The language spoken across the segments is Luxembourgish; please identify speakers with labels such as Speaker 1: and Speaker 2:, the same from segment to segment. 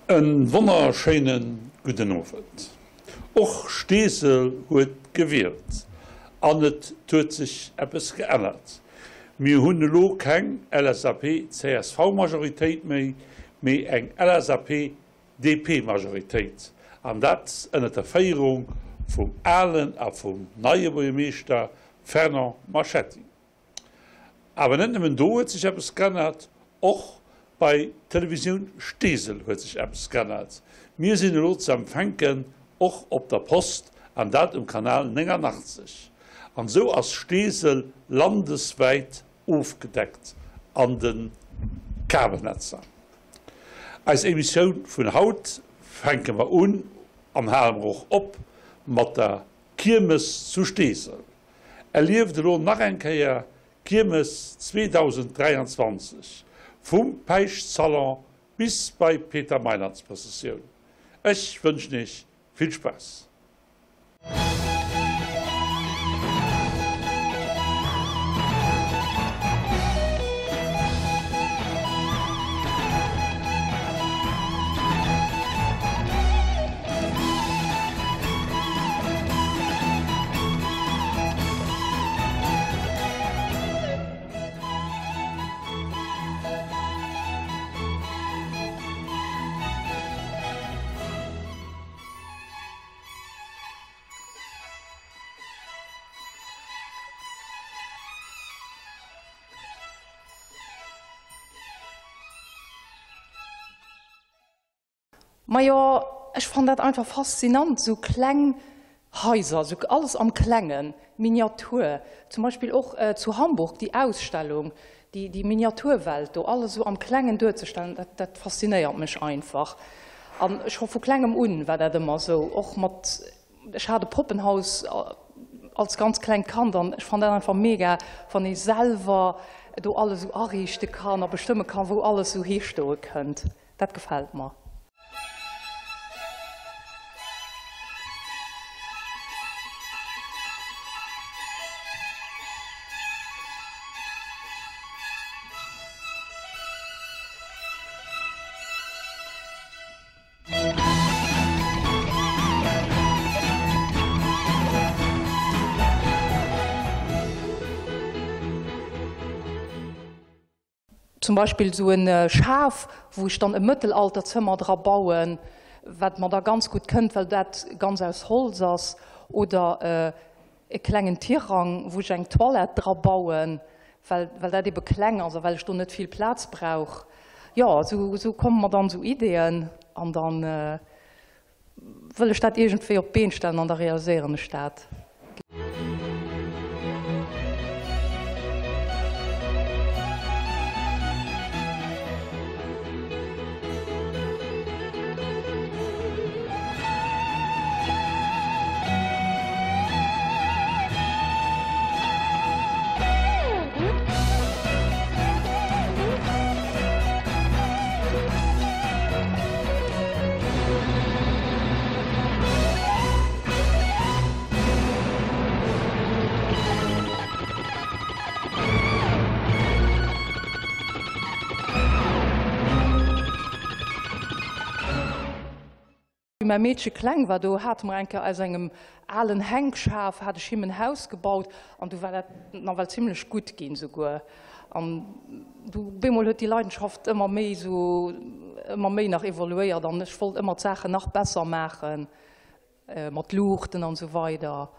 Speaker 1: En wonnerschéinen gudden Owend. Och Steesel huet gewielt an et huet sech eppes geännert. Mir hunn elo keng LSAP-CSV-Majoritéit méi, mee eng LSAP-DP-Majoritéit, an dat ënnert der Féierung vum alen a vum neie Buergermeeschter Fernand Marchetti. Awer net nëmmen do huet sech eppes g'ännert, och bei Televisioun Steesel huet sech eppes g'ännert. Mir sinn elo ze empfänken och op der Post, an dat um Kanal 89. An esou ass Steesel landeswäit ofgedeckt an de Kabelnetzer. Eis Emissioun vun haut fänke mer un an hale mer och op mat der Kiermes zu Steesel. Erlieft elo nach eng Kéier d'Kiermes 2023, vum Päischtsalon bis bei Peter Meilands Prëssessioun. Ech wënschen iech vill Spaass!
Speaker 2: Majo, ech fannen dat einfach faszinant, sou kleng Haiser, sou alles am Klengen, Miniatur, zum Beispill och zu Hamburg déi Ausstellung, déi déi Miniaturwelt do, alles sou am Klengen duerzestellen, dat dat faszinéiert mech einfach. An scho vu klengem un war dat ëmmer sou, och mat, ech hat e Poppenhaus als ganz klengt Kand an ech fannen dat einfach mega, wann ee selwer do alles sou ariichte kann a bestëmme kann, wou alles sou histoe kënnt. Dat gefält mer. Zum Beispill esou e Schaf, wou ech dann e Mëttelalterzëmmer dra bauen, wat mer da ganz gutt kënnt, well dat ganz aus Holz ass. Oder e klengen Tirang, wou ech eng Toilette dra bauen, well well dat ebe kleng ass a well ech do net vill Plaz brauch. Jo, esou esou komme mer dann esou Ideeën an dann wëll ech dat iergendwéi op d'Been stellen an da realiséieren ech dat. Wéi mäi Meedche kleng war, do hate mer eng Kéier aus engem alen Henkschaf hat ech him en Haus gebaut an du war dat nawell zimlech gutt ginn souguer. An du bemol huet déi Leidenschaft ëmmer méi esou ëmmer méi nach evoluéiert an ech wollt ëmmer d'Saachen nach besser maachen, mat Luuchten an esou weider.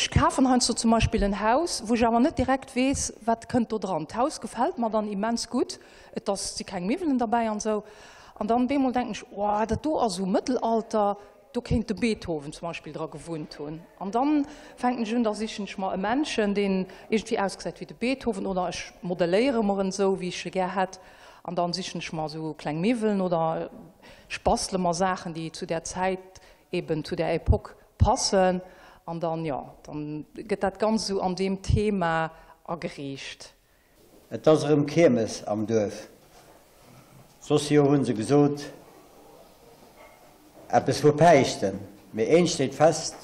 Speaker 2: Ech kafen heiansdo zum Beispill en Haus, wou ech awer net direkt weess, wat kënnt do dran. D'Haus gefält mer dann immens gutt, et ass, si keng Miwwelen derbäi an esou. An dann bemol denken ech, oh, dat do ass esou Mëttelalter, do kéint de Beethoven zum Beispill dra gewunnt hunn. An dann fänken ech un, da sichen ech mer e Männchen, deen iergendwéi ausgesäit wéi de Beethoven, oder ech modelléiere mer en esou, wéi ech e gär hätt. An dann sichen ech mer esou kleng Miwwelen oder ech bastele mer Saachen, déi zu där Zäit eben zu där Epoque passen an dann, jo, dann gëtt dat Ganzt esou an deem Thema ageriicht.
Speaker 3: Et ass erëm Kiermes am Duerf. Soss jo hu se gesot eppes vu Päischten, mee eent steet fest,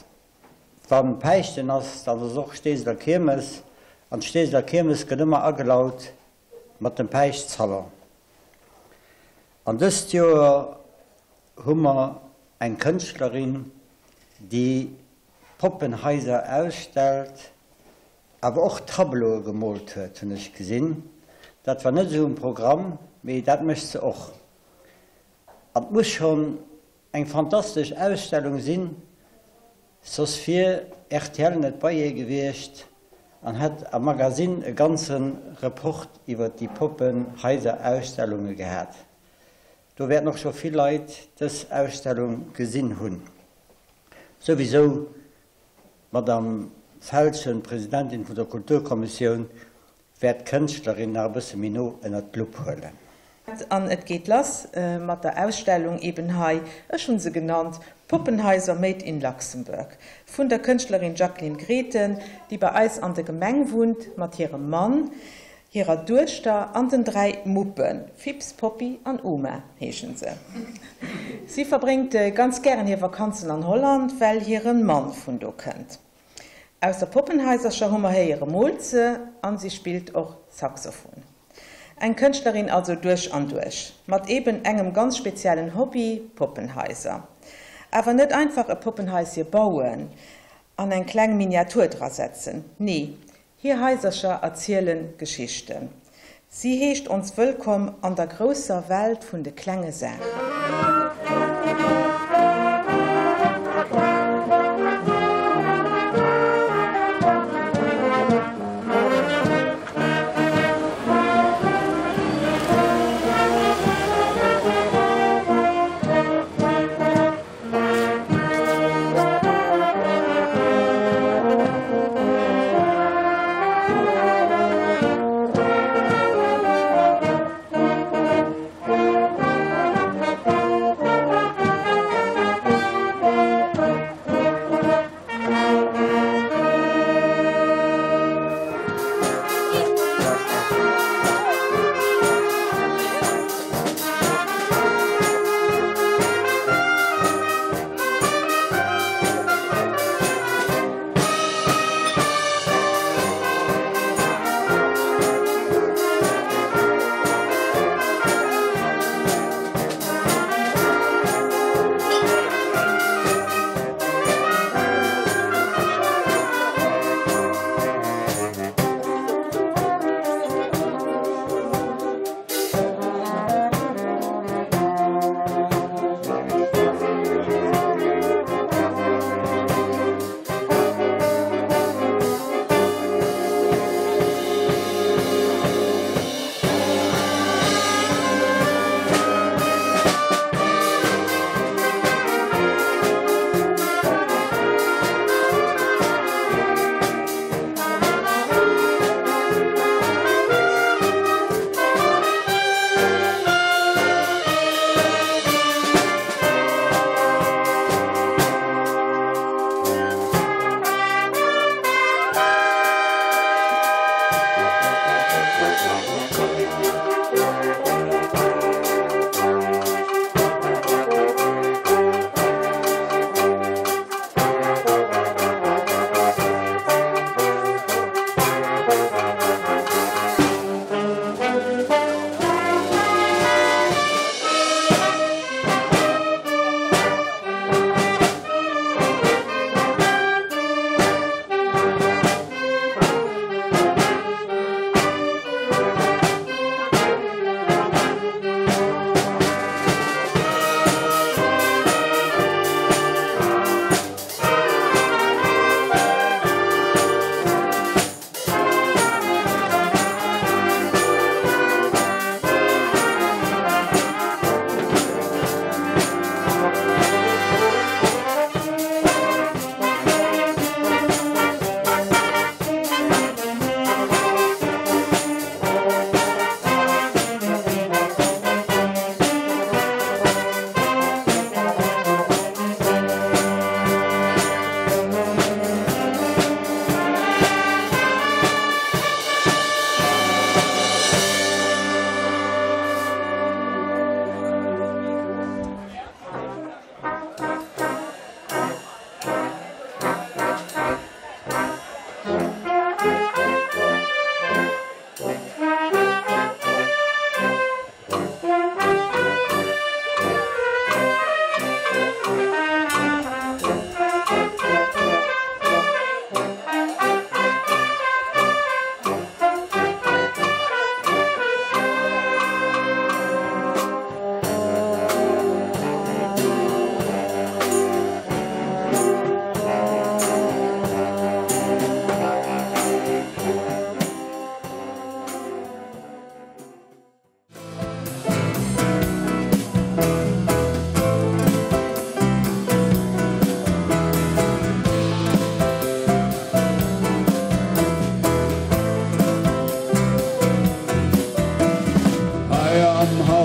Speaker 3: Wa Päischten ass, dann ass och Steeseler Kiermes an d'Steeseler Kiermes gëtt ëmmer agelaut mat dem Päischtsalon. An dëst Joer hu mer eng Kënschtlerin, déi Poppenhaiser ausstellt, awer och Tableaue gemoolt huet, hunn ech gesinn. Dat war net esou um Programm, mee dat mécht se och. An et muss schonn eng fantastesch Ausstellung sinn, soss wier rtl net bei hir gewiescht an hätt am Magazine e ganze Report iwwer déi Poppenhaiser-Ausstellunge gehat. Do wäerten och scho vill Leit dës Ausstellung gesinn hunn. Souwisou d'Madame Feltgen, Presidentin vun der Kulturkommissioun, wäert d'Kënschtlerin nach e bësse méi no ënnert d'Lupp huelen.
Speaker 4: An et geet lass mat der Ausstellung eben hei, ech hunn se genannt Puppenhaiser made in Luxembourg, vun der Kënschtlerin Jacqueline Grethen, déi bei eis an der Gemeng wunnt mat hirem Mann. Hirer Duechter an den 3 Muppen, Fips, Poppy an Uma heeschen se. Si verbréngt ganz gären hir Vakanzen an Holland, well hiren Mann vun do kënnt. Ausser Poppenhaisercher hu mer héiere moolt se an si spillt och Saxophon. Eng Kënschtlerin also duerch an duerch, mat eben engem ganz speziellen Hobby, Poppenhaiser. Awer net einfach e Poppenhaisje bauen an eng kleng Miniatur drasetzen, nee, Hir Haisercher erziele Geschichten. Si heescht ons wëllkomm an der grousser Welt vun de klenge Saachen.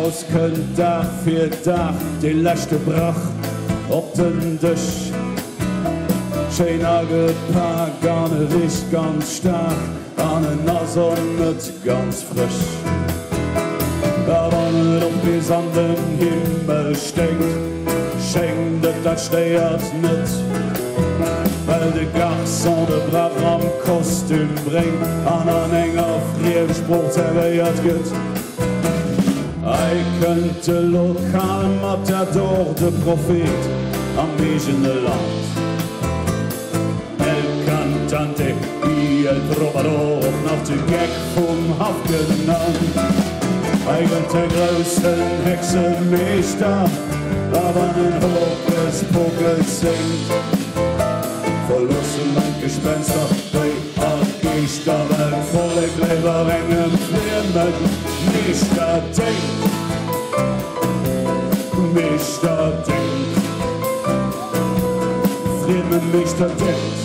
Speaker 5: Haus kënnt Dag fir Dag dee leschte Brach op den Dësch. Schéin agepak an e richt ganz staark an en ass och net ganz frësch. A wann et och bis an den Himmel sténkt, schéngt et, dat stéiert net, well de Garçon de Brach am Kostüm bréngt an an enger Friemsprooch zerwéiert gëtt. Hei kënnt de Lokalmatador, de Prophet am eegene Land. El cantante y el trovador, och nach de Geck vum Haff genannt. Hei gëtt de groussen Hexemeeschter, a wann en Hokus Pokus séngt, verloossen en d'Gespenster wéi all d'Geeschter, well d'Vollek léiwer engem frieme Meeschter déngt. Meeschter déngt. Frieme Meeschter déngt,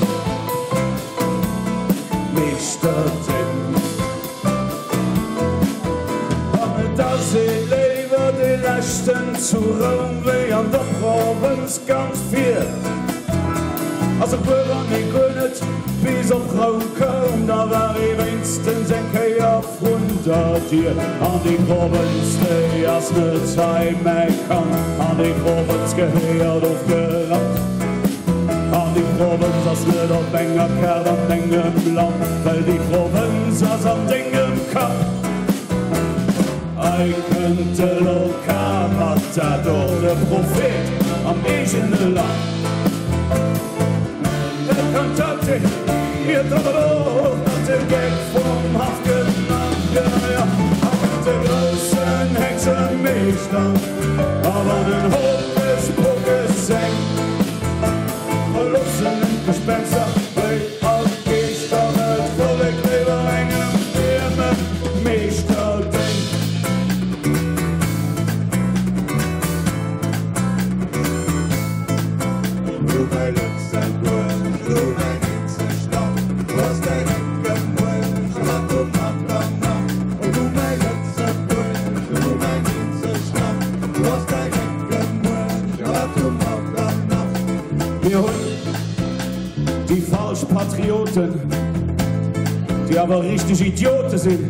Speaker 5: Meeschter déngt. An et ass ee léiwer dee Leschten zu Roum wéi an der Provënz ganz vir. A souguer wann ee guer net bis op Roum koum, da war ee wéinstens eng Kéier Vrun der Dier an déi Provënz, déi ass net hei, mäi Kand, an déi Provënz gehéiert ofgerannt. An déi Provënz ass net op enger Kaart an engem Land, well déi Provënz ass an dengem Kapp. Hei kënnt de Lokalmatador, de Prophet am eegene Land. El cantante y el trovador, nach de Geck vum Haff genannt, ja, ja, a de groussen Hexemeeschter, a wann en Hokus Pokus séngt, verloossen en d'Gespenster wéi all d'Geeschter, well d'Vollek léiwer engem frieme Meeschter déngt.
Speaker 6: Du mäi Lëtzebuerg, du mäin eenzegt Land, du has däin enke Muerch a wat domatter nach. O du mäi Lëtzebuerg, du mäin eenzegt Land, du has däin enke Muerch a wat domatter nach.
Speaker 5: Mir hunn déi falsch Patrioten, déi awer richteg Idiote sinn,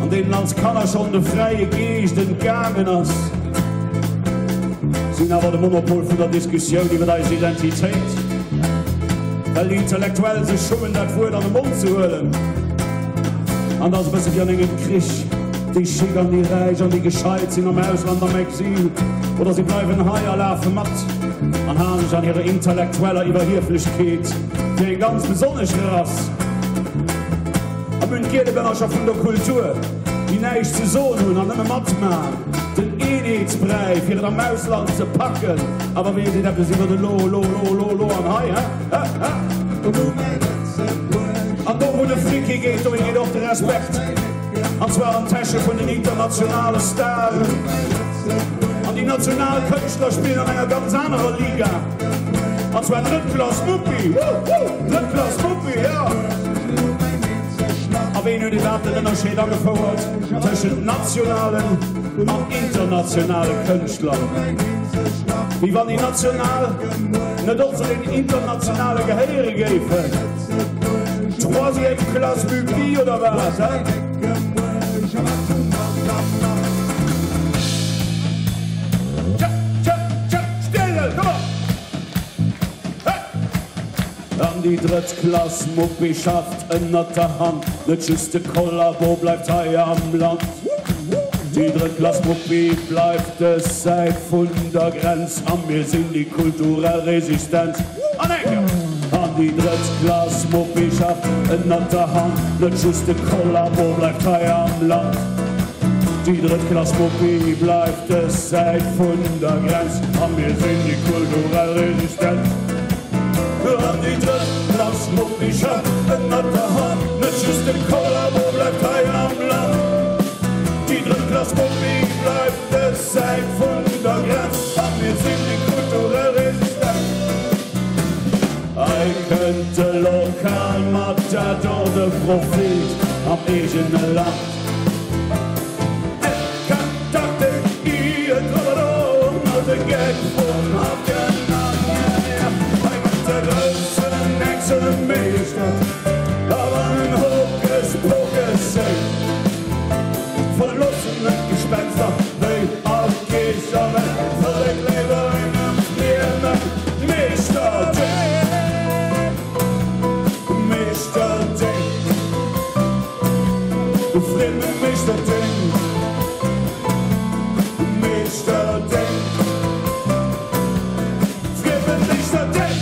Speaker 5: an deenen als Kanner schonn de fräie Geescht entgaangen ass. Si hunn awer de Monopol vun der Diskussioun iwwer eis Identitéit, well déi Intellektuell sech schummen, dat Wuert an de Mond ze huelen. An et ass e bësse wéi an engem Krich, déi Schick an déi Räich an déi Gescheit sinn am Ausland am Exil oder si bleiwen hei a lafe mat an halen sech an hirer intellektueller Iwwerhieflechkeet fir eng ganz besonnesch Rass. A mir hunn d'Gielebännercher vun der Kultur, déi näischt ze soen hunn an nëmme matman. Den Eenheetsbräi fir et am Ausland ze packen. Awer wee seet eppes iwwer de Lo, Lo, Lo, Lo, Lo an hei, hä? Hä? Hä? An do wou de Fric higeet, dohi geet och de Respekt. An zwar an d'Täsche vun den internationale Staren. An déi national Kënschtler spillen an enger ganz anerer Liga. An zwar Drëttklass Muppi! Wouh! Wouh! Drëttklass Muppi, jo! A ween huet iwwerhaapt den Ënnerscheed agefouert tëschent nationalen an internationale Kënschtler? Wéi wann déi national net och zu den internationale gehéiere géifen? Troisième classe Mupi oder wat, hä? Tja, tja, tja, Steesel, come on! Hey! An déi drëtt Klass Muppi schafft ënnert der Hand, net just de Kollabo bleift hei am Land. Déi drëtt Klass Muppi bleift dës Säit vun der Grenz a mir sinn déi kulturell Resistenz. An eng Kéier! An déi drëtt Klass Muppi schafft ënnert der Hand, net just de Kollabo bleift hei am Land. Déi drëtt Klass Muppi bleift dës Säit vun der Grenz a mir sinn déi kulturell Resistenz. An déi drëtt Klass Muppischer ënnert der Hand, net just de Kollabo bleift hei am Land. Déi drëtt Klass Muppi bleift dës Säit vun der Grenz, a mir sinn déi kulturell Resistenz. Hei kënnt de Lokalmatador, de Prophet am eegene Land. Léischterdeng. Friemen Léischterdeng.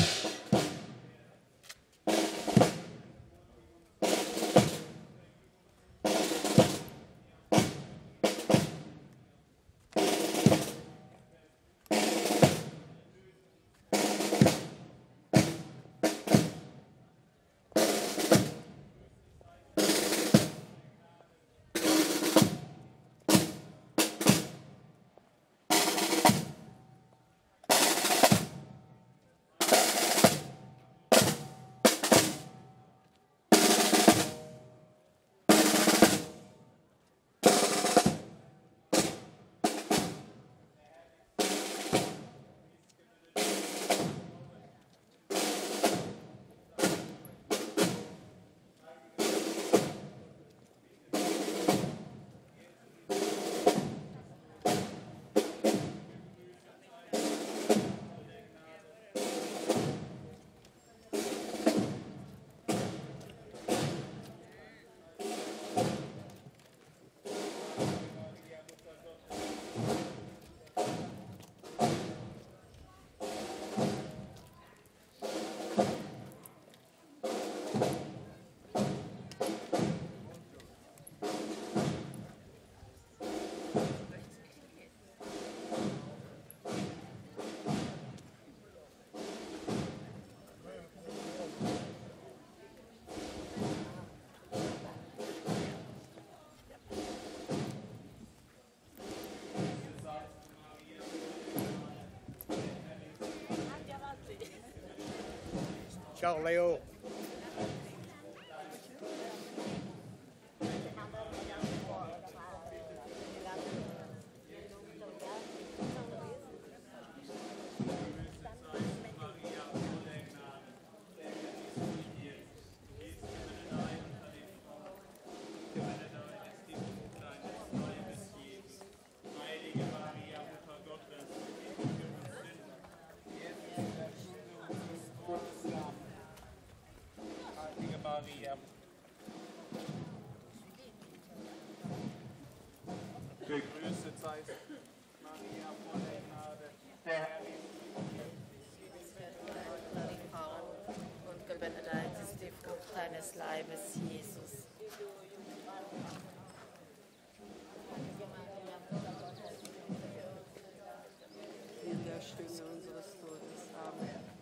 Speaker 7: Ciao Leo.
Speaker 8: Gegrüßet seist du, Maria, voller Gnade, der Herr ist mit dir.
Speaker 9: Unter den Frauen und gebenedeit ist die Frucht deines Leibes, Jesus.
Speaker 10: In der Stunde unseres Todes. Amen.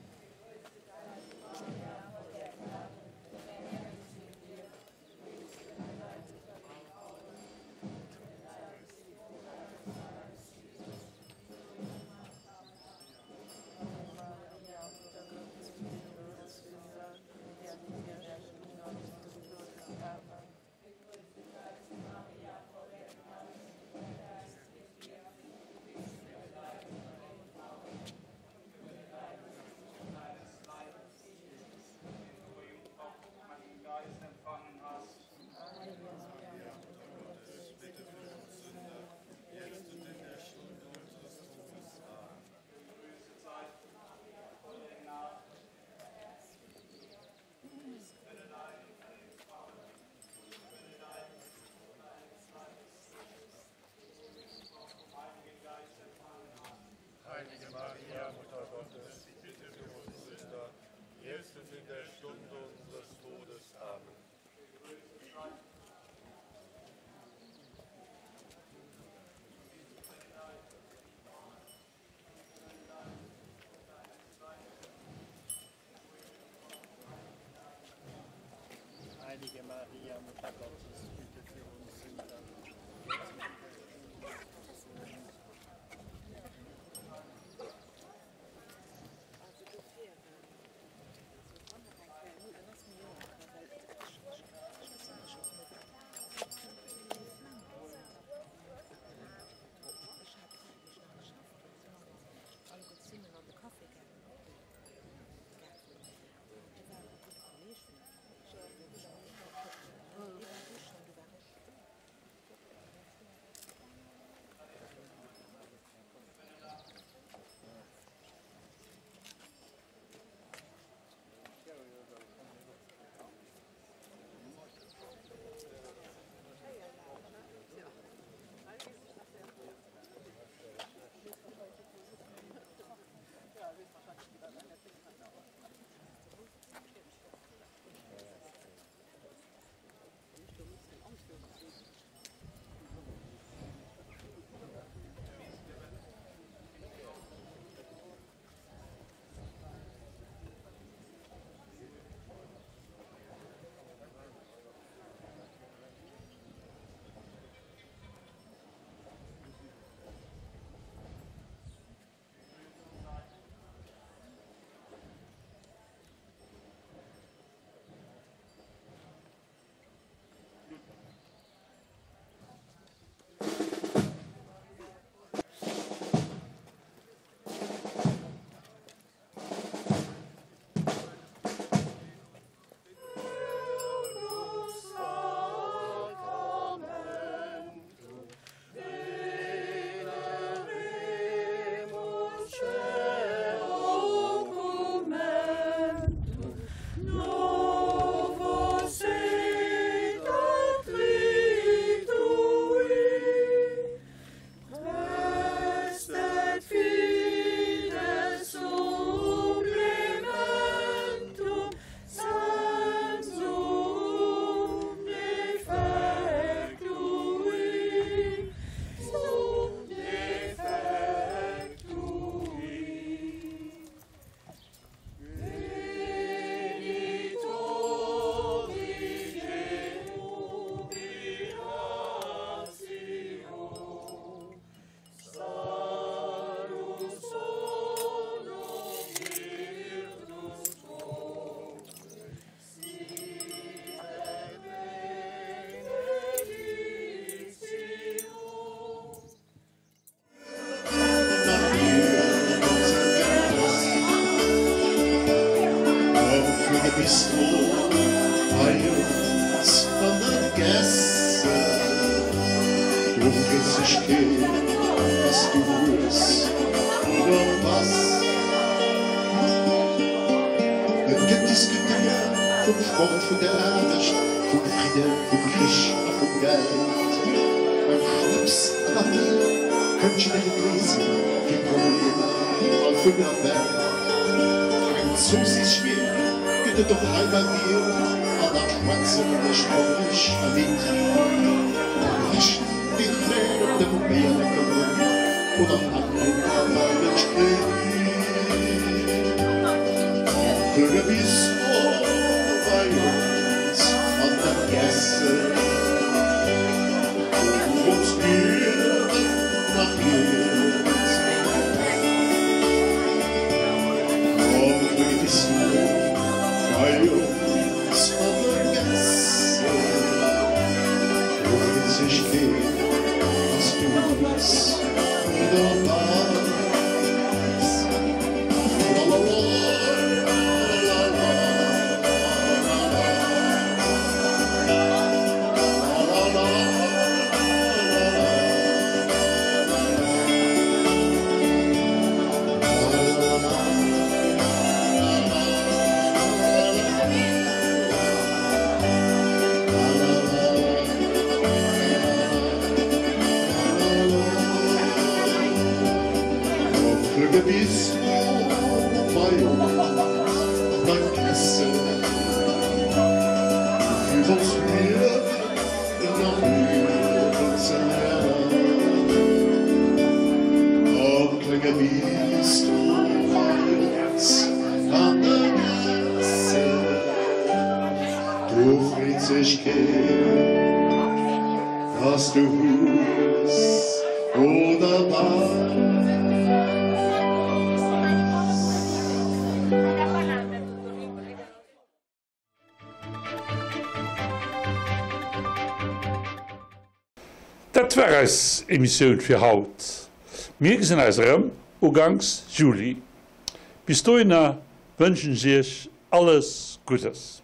Speaker 8: Heilige Maria, Mutter Gottes, bitte für uns Sünder, jetzt und in der Stunde unseres Todes. Amen.
Speaker 10: Heilige Maria, Mutter Gottes, bitte für uns Sünder, jetzt und in der Stunde unseres Todes.
Speaker 6: fort vun der Aarbecht, vum Fridden, vum Krich a vum Geld. Beim Schnëpps an der Bier kënnt jidderee gléisen fir d'Problemer all vun der Welt. Eng Zoossiss Schmier gëtt et och hei bei mir an da schwätzen ech houfreg a midd. De Rescht dee kläert op dem Béierdeckel rëm oder hannerun bei den Sprit. Klenge Bistro bei ons an der Gässe, do wou ons Liewen nach lieft. Am klenge Bistro bei ons an der Gässe, do freet sech keen, dass du hues oder bass. Was du hues oder bass.
Speaker 1: Dat war eis Emissioun fir haut. Mir gesinn eis erëm uganks Juli. Bis dohinner wënschen ech iech alles Guddes.